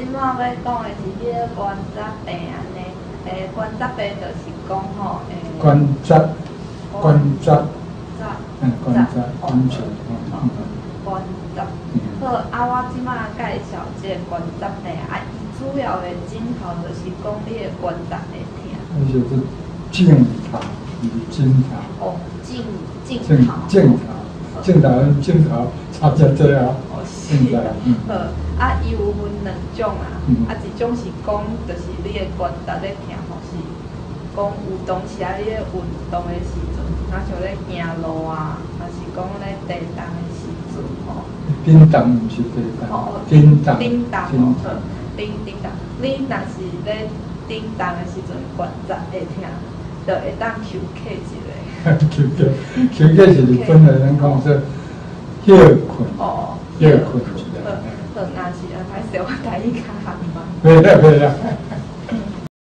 這擺欲講的是彼个關節病按呢。關節病就是講吼，關節，關節，節，關節，關節，關節。好，啊，我這擺介紹這个關節病，啊，伊主要的症頭就是講你的關節會疼。那就是症頭，毋是枕頭。哦，症症頭。症頭，症頭跟枕頭差遮濟啊。哦，是。好，啊，伊有分兩種啊，啊，一種是講，就是你的關節咧疼吼，是講有當時啊，你咧運動的時陣，若像咧行路啊，抑是講咧提重的時陣吼。振動毋是提重。振動。振動吼，振振動。你若是咧振動的時陣，關節會疼，就會當休克一下。休克，休克是日本的人講說歇睏。哦，歇睏一下。好，若是啊，歹勢，我台語較含慢。袂啦袂啦。